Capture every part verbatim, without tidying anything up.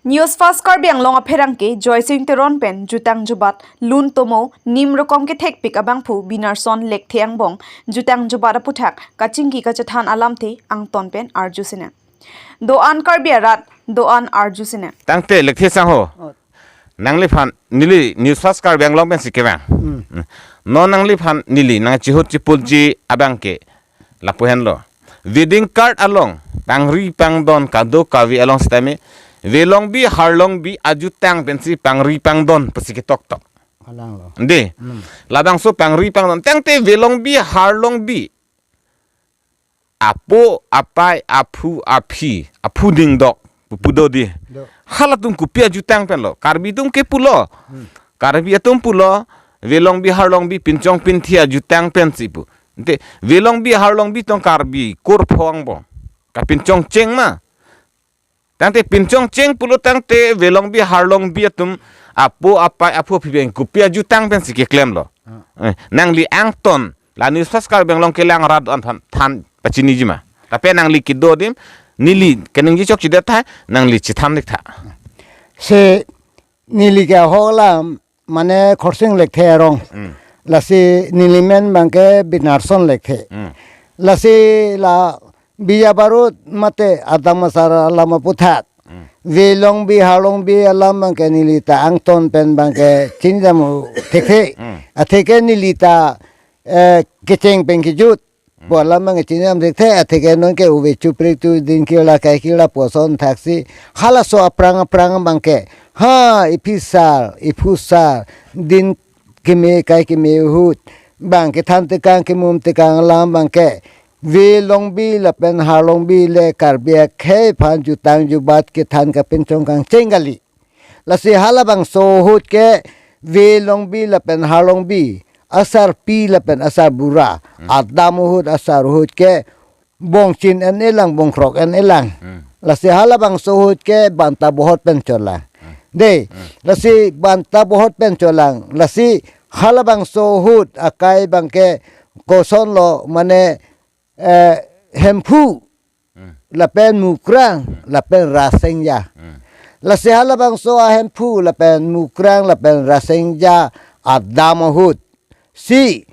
News Fast Karbi Anglong apherangke Joysing Teron pen jutang jubat lun tomo nim rokom kethekpik abangphu Binarson Lekthe angbong jutang jubat aputhak kachingki kachethan alamthe angton pen arju sine. Do-an Karbi arat, do-an arju sine. Tangte Lekthe sangho. Oh. Nangliphan neli News Fast Karbi Anglong pensi kevang. Hmm. Hmm. Non nangliphan neli nangchihut chipulji abangke lapu henlo. Wedding card along pangri pangdon kado kave along sitame velongbi harlongbi ajutang pensi pangri pangdon pusi ketoktok. Alanglo. De. Hmm. Labangso pangri pangdon tangte velongbi harlongbi apo, apai, aphu, aphi, aphu dingdok pu, pu do di. Do. Halatum kopi ajutang penlo. Karbi atum ke pulo. Hmm. Karbi atum pulo, velongbi harlongbi pinchong pinthi ajutang pensi pu. Ante velongbi harlongbi tong Karbi kurphong bo. Kapinchong cheng ma. Tangte pinchong cheng pulo tangte velongbi harlongbi atum apo, apai, aphu, aphi pen kopi ajutang pensi keklemlo. Ah. Eh, nangli angton la News Fast Karbi Anglong kelang rat do-an aphan than pachiniji ma. Lapen nangli kedo adim neli keningje chokchedet tahai, nangli chethan dik tha. Se neli ke ahok alam mane Khorsing Lekthe arong. Hmm. Lasi nelimen abangke Binarson Lekthe. Hmm. Lasi la Bijabarut mate adam asar alam aputhak. Hmm. Velongbi harlongbi alam abangke nelita angton pen abangke chingjam thekthe. Hmm. Atheke nelita, eh, kecheng pen kejut. Hmm. Pu alam abangke chingjam thekthe, atheke nonke ove chuprik tu din kila kai kila puson thaksi. Halaso aphrang aphrang abangke. Ha, iphi sar, iphu sar, din keme kai keme ahut. Abang kethan tekang kemum tekang alam abangke. Velongbi lapen harlongbi le Karbi akhei aphan jutang jubat kethan kapinchong kangcheng kali. Lasi halabangso ahut ke velongbi lapen harlongbi, asarpi lapen asarbura, hmm, adam ahut asar ahut ke bongchin en-elang bongkrok en-elang. Hmm. Lasi halabangso ahut ke banta bohot pen cholang. Hmm. De, hmm, lasi banta bohot pen cholang. Lasi halabangso ahut akai abangke kosonlo mane, eh, Hemphu. Hmm. Lapen Mukrang, hmm, lapen Rasengja. Hmm. Lasi halabangso aHemphu lapen Mukrang lapen Rasengja adam ahut si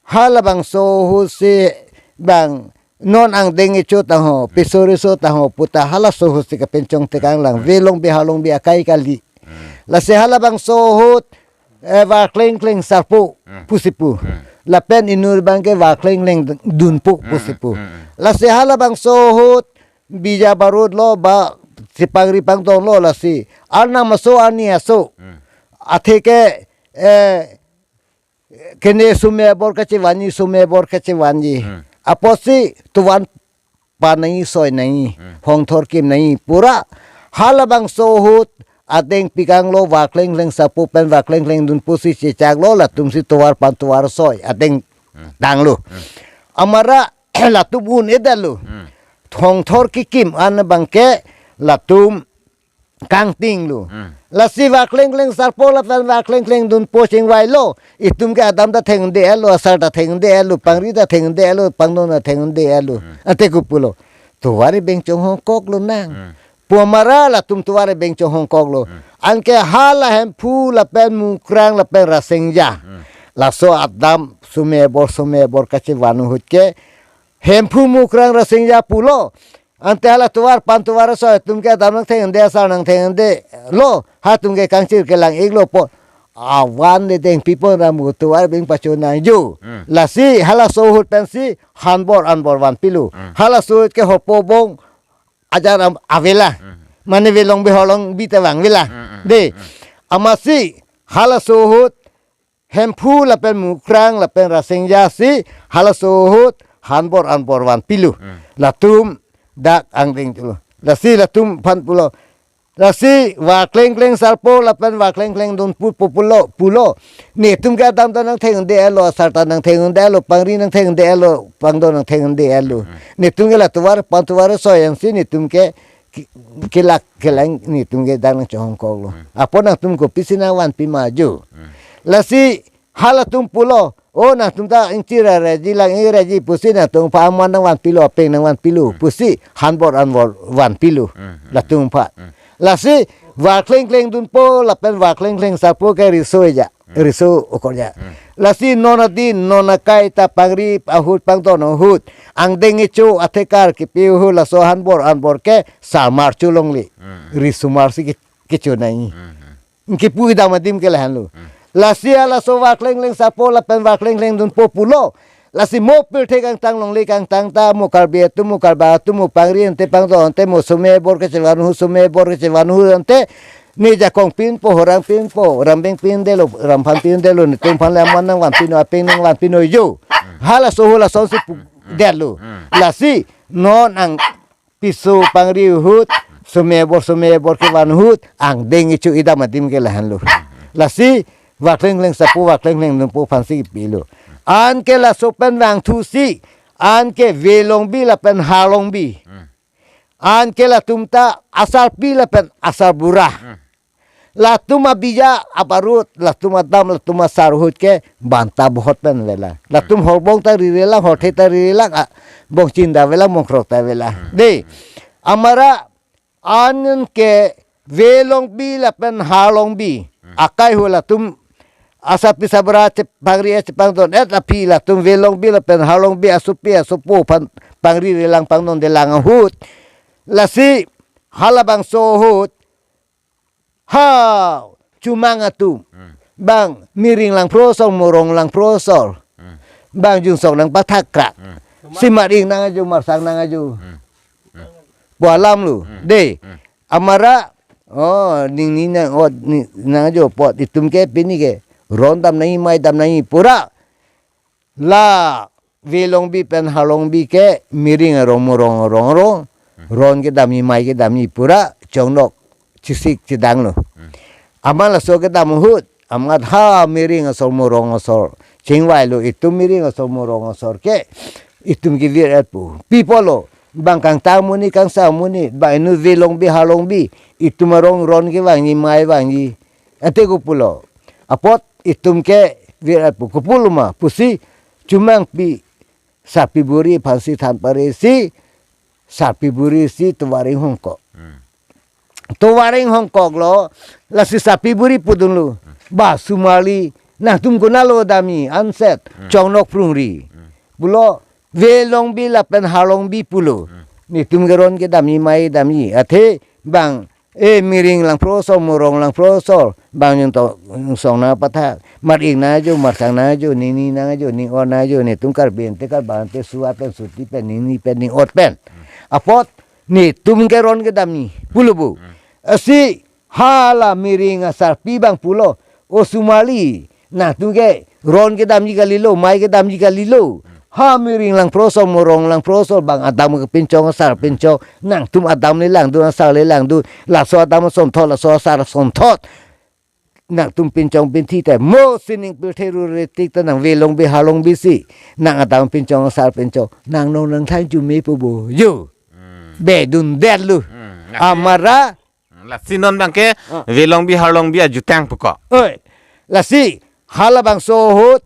halabangso ahut si bang non angdeng icho tangho, hmm, piso riso tangho puta halaso ahut si kapinchong tekang lang, hmm, velongbi harlongbi akai kali. Hmm. Lasi halabangso ahut, eh, Varkleng Kleng Sarpo, hmm, pusi pu. Hmm. Lapen inut abangke Varkleng Kleng Dunpo, hmm, pusi pu. Hmm. Lasi halabangso ahut Bijabarut lo ba si pangri pangdon lo lasi. Arnam aso arni aso. Hmm. Atheke, eh, kene sumebor kachevanji, sumebor kachevanji. Hmm. Apotsi tovar pan nangji, soi nangji, hmm, hongthor kim nangji. Pura halabangso ahut adeng pikanglo, Varkleng Kleng Sarpo pen Varkleng Kleng Dunpo si chechaklo, latum si tovar pan tovar soi adeng, hmm, tanglo. Hmm. Amara latum un-edetlo. Hmm. Hongthor kekim an abangke latum kangtinglo. Hmm. Lasi Varkleng Kleng Sarpo lapen Varkleng Kleng Dunpo chingvailo. Itum ke adam ta thengde-etlo, asar ta thengde-etlo, pangri ta thengde-etlo, pangdon ta thengde-etlo. Hmm. Ante kopulo. Tovar ebeng chonghongkoklo nang. Hmm. Pu amara latum tovar ebeng chonghongkoklo. Hmm. Anke hala Hemphu lapen Mukrang lapen Rasengja. Hmm. Laso adam sumebor sumebor kachevan ahut ke Hemphu Mukrang Rasengja pulo. Ante hala tovar pan tovar soi atum ke adam nangthengde, asar nangthengdelo. Halatum ke kangchir kelang-iklo pu. Avan le dengpipon ramu tovar ebeng pachonangji. Hmm. Lasi halaso ahut pensi hanbor anbor vanpilo. Hmm. Halaso ahut ke hopo bong ajar am-, avela. Hmm. Mane velongbi harlongbi ta vangvela. Hmm, hmm, de. Hmm. Amatsi halaso ahut Hemphu lapen Mukrang lapen Rasengja si halaso ahut hanbor anbor vanpilo. Hmm. Latum dak angdeng cholo. Lasi latum aphan pulo. Lasi Varkleng Kleng Sarpo lapen Varkleng Kleng Dunpo pu pulo, pulo. Netum ke adam ta nangthengde-etlo, asar ta nangthengde-etlo, pangri nangthengde-etlo, pangdon nangthengde-etlo. Hmm. Netum ke la tovar pan tovar soi ansi netum ke ki-, kelak kelang netum ke dak nangchonghongkoklo. Hmm. Apot nangtum kopisi nangvanpi ma jo. Hmm. Lasi halatum pulo, o nangtum ta ingchir areji lang-ik reji pusi nangtum aphan aman nangvanpilo, apeng nangvanpilo, hmm, pusi hanbor anbor vanpilo. Hmm, hmm, latum aphan. Hmm. Lasi, varkleng klengdunpo, lapen varkleng klengsarpo ke riso ja. Hmm. Riso okorja. Hmm. Lasi non adin, non akai ta pangri ahut pangdon ahut. Angdeng echo athekar kipi ahut laso hanbor anbor ke samar cholongle. Hmm. Risomar si ki-, kicho nai. Hmm. Kipu idam adim ke lahenlo. Hmm. Lasi halaso varkleng klengsarpo lapen varkleng klengdunpo pulo. Lasi mo pirthe kangtang longle kangtang ta mo Karbi atum mo Karbak atum mo pangri ante pangdon ante mo some bor kechevan ahut some bor kechevan ahut ante ne jakong pinpo horang pinpo rambeng pindetlo ramphan pindetlo netum aphan le aman nangvan pino apeng nangvan pino jo. Hmm. Halaso ahut lasonsi pu-, hmm, detlo. Hmm. Lasi non ang piso pangri ahut, some bor some bor kevan ahut, angdeng echo idam adim ke lahenlo. Lasi, varkleng klengsarpo, varkleng klengdunpo aphansi pilo. Anke laso pen vangthusi, anke Velongbi lapen Harlongbi. Anke latum ta asarpi lapen asarbura. Latum abija abarut, latum adam, latum asar ahut ke banta bohot pen avelang. Latum horbong ta rirelang, horthe ta rirelang, a, bongchin ta avelang, bongkrok ta avelang. Hmm. Dei, amara anke Velongbi lapen Harlongbi. Hmm. Akai ahut latum asarpi asarbura chepangri chepangdon-et aphi latum Velongbi lapen Harlongbi asopi asopo aphan pangri relang pangdondelang ahut. Lasi halabangso ahut ha, Chomang atum. Hmm. Bang Miring Langphrosor, Morong Langphrosor. Hmm. Bang Jungsok Langpathak krak. Hmm. Si Maring nang ajo, Marsang nang ajo. Hmm. Hmm. Pu alamlo. Hmm. Dei. Hmm. Amara, oh, ningni nang, oh, ni, nang ajo apot itum ke pini ke ron dam nangji mai dam nangji pura. La Velongbi pen Harlongbi ke Miring arong Morong arong arong. Hmm. Ron kedamji mai kedamji pura chongnok chesik chedanglo. Hmm. Amat laso kedam ahut, amat ha Miring asor Morong asor chingvailo, itum Miring asor Morong asor ke itum kevir-etpo. Pi pulo, bang kangtang amonit kangsa amonit, bang inut Velongbi Harlongbi, itum arong ron kevangji mai vangji. Ante kopulo. Apot itum kevir-etpo. Kopulo ma pusi Chomangpi sarpi buri aphansi than parisi, sarpi buri si tovar inghongkok. Hmm. Tovar inghongkoklo, lasi sarpi buri pudunlo. Hmm. Ba Somar li, nangtum konatlo damji, anset, hmm, chongnok prungri. Hmm. Pulo, Velongbi lapen Harlongbi pulo. Hmm. Netum ke ron kedamji mai damji. Athe bang, e Miring Langphrosor, Morong Langphrosor, bang Jungsok Langpathak, Maring nang ajo, Marsang nang ajo, ningni nang ajo, ning-or nang ajo, netum Karbi ante Karbak ante su-at pen suti pen ningni pen ning-or pen. Hmm. Apot netum ke ron kedamji pulo bo. Hmm. Lasi hala Miring asarpi bang pulo, o Somar li, nangtum ke ron kedamji kalilo, mai kedamji kalilo. Ha Miring Langphrosor, Morong Langphrosor, bang adam kepinchong asar pinchong, nangtum adam le langdun asar le langdun, laso adam asonthot, laso asar asonthot. Nangtum pinchong pinthi te, mo sining pirthe rure tik ta nang Velongbi Harlongbi si, nang adam pinchong asar pinchong, nang nong nang thang chume pu bo jo. Hmm. Bedundetlo. Hmm. Amara Hmm, lasi non bangke, ah, Velongbi Harlongbi ajutang puko. Oi, lasi halabangso ahut,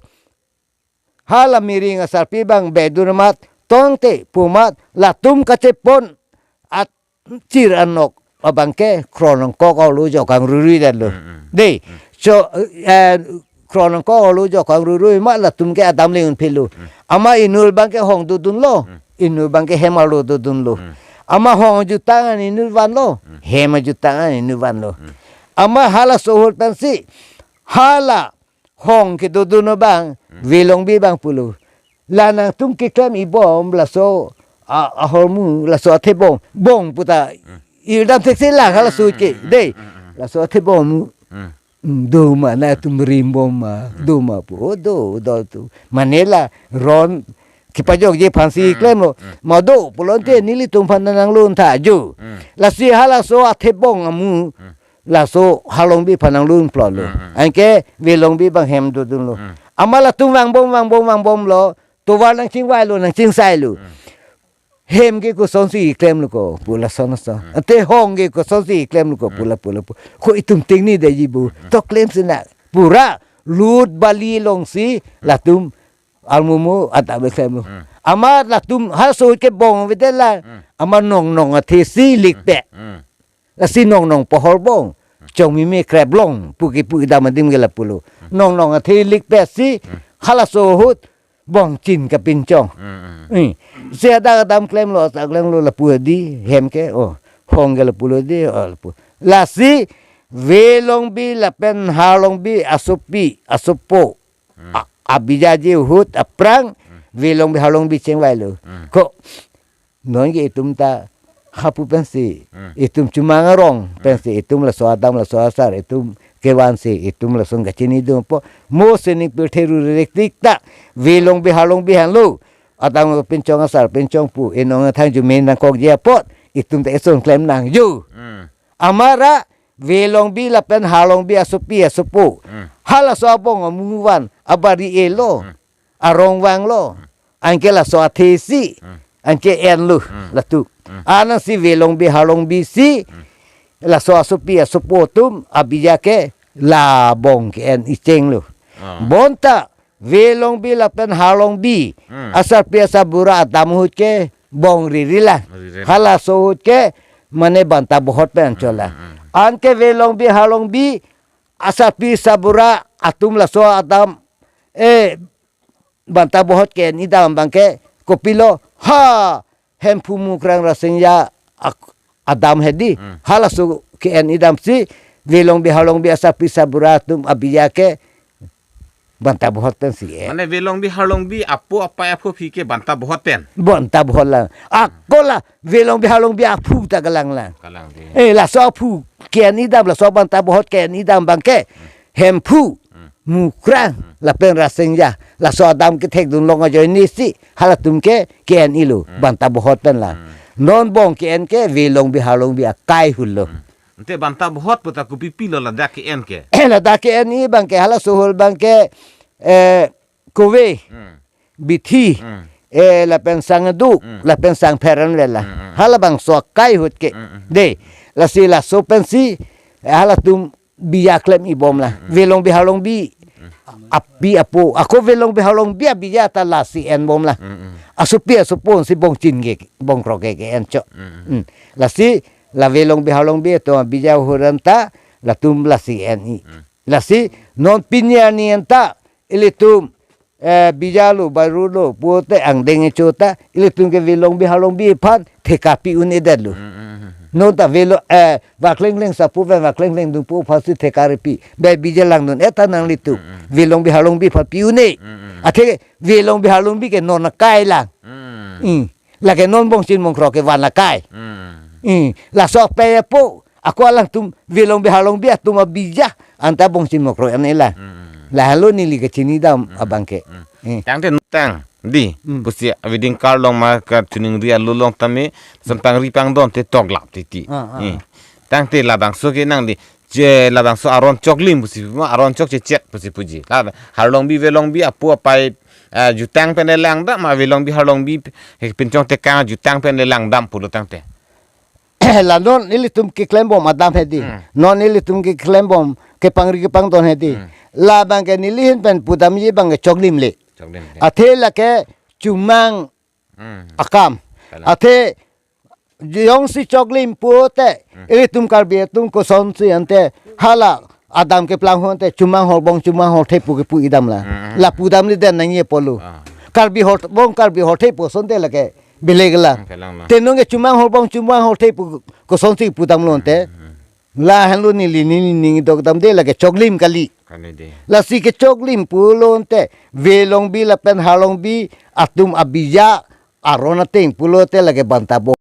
hala Miring asarpi bang bedun amat, tongte pu amat, latum kachepon achir anok abangke Kronangkok olo jo kangruri detlo. Hmm, hmm. Dei, hmm, so, eh, Kronangkok olo jo kangruri ma latum ke adam le unphelo. Hmm. Amat inut bangke hong dodunlo. Hmm. Inut bangke hem arlo dodunlo. Hmm. Amat hong ajutang an inut vanlo. Hmm. Hem ajutang an inut vanlo. Hmm. Amat halaso ahut pensi hala hong kedodun abang, hmm, Velongbi bang pulo. La nangtum keklem ibom laso a, ahormu laso athebong. Bong puta, hmm, irdam thekse la halaso ke. Hmm, hmm, dei. Hmm, hmm, hmm. Laso athebong amu. Hmm. Hmm, do ma nangtum rimbom ma, hmm, do ma pu, o do, do tu. Mane la ron kepajokji aphansi, hmm, klemlo. Hmm. Ma do pulote, hmm, nelitum aphan nang lun tha jo. Hmm. Lasi halaso athebong amu, hmm, laso Harlongbi aphan nang lun plotlo. Hmm, hmm. Anke Velongbi bang hem dodunlo. Hmm. Amat latum vangbom, vangbom, vangbomlo. Tovar nang chingvailo, nang chingsailo. Hmm. Hem ke kosonsi klemlo ko, pu lason lason. Hmm. Ante hong ke kosonsi klemlo ko, hmm, pu la, pu la, pu. Ko itum tingni detji bo. Hmm. To klemsi na. Pura lut bali longsi, hmm, latum almumu ata beklemlo. Hmm. Amat latum halaso ahut ke bong avedetlo. Hmm. Amat nong nong athesi likpe. Hmm. Lasi nong nong pohor bong. Chongmimi kreplong pu kipu idam adim ke lapulo. Nong nong athe likpetsi halaso ahut bongchin kapinchong. Hmm. Eh, si adak adam klemlo, adak klemlo lapu di hem ke, oh, hong ke lapulo di, oh, lapu. Lasi Velongbi lapen Harlongbi asopi, asopo. Hmm. A-, abijaji ahut aphrang, Velongbi Harlongbi chengvailo. Hmm. Ko, non ke itum ta hapu pensi, Hmm. itum chomang arong pensi, itum laso adam laso asar, itum kevansi, itum lason kachinidunpo. Mo sining pirthe rurek tik ta, Velongbi Harlongbi henlo. Adam pinchong asar pinchong pu, inong thang jume nangkokji apot, itum ta eson klem nangji. Hmm. Amara Velongbi lapen Harlongbi asopi asopo. Hmm. Halaso abong amungvan abari elo. Hmm. Arong vanglo. Hmm. Anke laso athesi. Hmm. Anke enlo. Hmm. Latu. Hmm. Anang si Velongbi Harlongbi si. Hmm. Laso asopi asopo atum abija ke labong ke-en ichenglo. Ah. Bonta Velongbi lapen Harlongbi. Hmm. Asarpi asarbura atam ahut ke bong riri lang. Riri lang. Halaso ahut ke mane banta bohot pen chola. Hmm, hmm, hmm. Anke Velongbi Harlongbi asarpi asarbura atum laso adam, eh, banta bohot ke-en idam abangke kopilo ha Hemphu Mukrang Rasinja ak-, adam hedi. Hmm. Halaso ke-en idamsi Velongbi Harlongbi asarpi asarbura atum abija ke banta bohot pensi ke-en. Mane Velongbi Harlongbi apo apai aphu aphi ke banta bohot pen. Banta bohot lang. Ako la Velongbi Harlongbi aphu ta kalang lang. Kalang di. Eh, laso aphu ke-en idam, laso banta bohot ke-en idam abangke. Hmm. Hemphu. Hmm. Mukrang. Hmm. Lapen Rasinja. Laso adam kethekdun long ajoinesi. Halatum ke ke-en ilo. Hmm. Banta bohot pen lang. Hmm. Non bong ke-en ke Velongbi Harlongbi akai hul lo. Hmm. Ante banta bohot puta kopi pilo ladak ke-en ke. Eh, ladak ke-en-i abangke halaso ahut abangke, eh, kove, Hmm. bithi, Hmm. eh, lapen sangduk, Hmm. lapen sangpher an vela. Hmm, hmm. Halabangso akai ahut ke. Hmm, hmm. De, lasi laso pensi, eh, halatum bija klem-i bom lang. Hmm. Velongbi Harlongbi, Hmm. api apo. Ako Velongbi Harlongbi abija ta lasi en bom lang. Hmm, hmm. Asopi asopo si bongchin ke, bongkrok ke, ke-en chok. Hmm, hmm. Hmm. Lasi, la Velongbi Harlongbi atum abija ahut an ta, latum lasi en-i. Hmm. Lasi non pini arni anta ilitum, eh, bija lo, baru lo, pulote angdeng echo ta, ilitum ke Velongbi Harlongbi aphan theka pi un-edetlo. Hmm, hmm, hmm, hmm. Non ta velo, eh, Vaklengleng sapu pen Vaklengleng dunpo aphansi theka repi. Bai bija langdun-et ta nanglitum. Hmm, hmm. Velongbi Harlongbi aphan pi un-e. Hmm, hmm. Athe Velongbi Harlongbi ke non akai lang. Hmm. Hmm. Lake non bongchin bongkrok kevan akai. Hmm. Hmm. Laso apai apo. Ako alangtum Velongbi Harlongbi atum abija anta bongchin bongkrok an-e lang. Hmm. Lahelo neli kachinidam Hmm. abangke. Hmm. Hmm. Tangte nutang di Hmm. pusi aviding karlong ma kachiningri along tame lason pangri pangdon te toklap titi. Ah, ah. Hmm. Tangte labangso ke nangli, je labangso aron choklim pusi pu ma, aron chokchechek pusi puji. La Harlongbi Velongbi apo apai, eh, jutang pen le langdam ma Velongbi Harlongbi he pinchong tekang jutang pen le langdam pulo tangte. La non ilitum keklem bom adam hedi. Hmm. Non ilitum keklem bom kepangri kepangdon hedi. Hmm. Labangke neli ahin pen pudamji abangke choklim le. Choklim le. Athe lake chomang Hmm. akam. Kalang. Athe jongsi choklim pulote, Hmm. ilitum Karbi atum kosonsi ante hala adam keplang ahut ante chomang holbong chomang holthe pu kipu idam lang. Hmm. La pudam le den nangji apotlo. Ah. Karbi holbong Karbi holthe pu asonte lake beleg lang. Hmm, kalang lang. Te non ke chomang holbong chomang holthe pu kosonsi pudamlo ante. Hmm, hmm. Lahenlo neli neli ning dokdam de lake choklim kali. Kali de. Lasi kechoklim pulo ante Velongbi lapen Harlongbi atum abija aron ateng pulote lake banta bo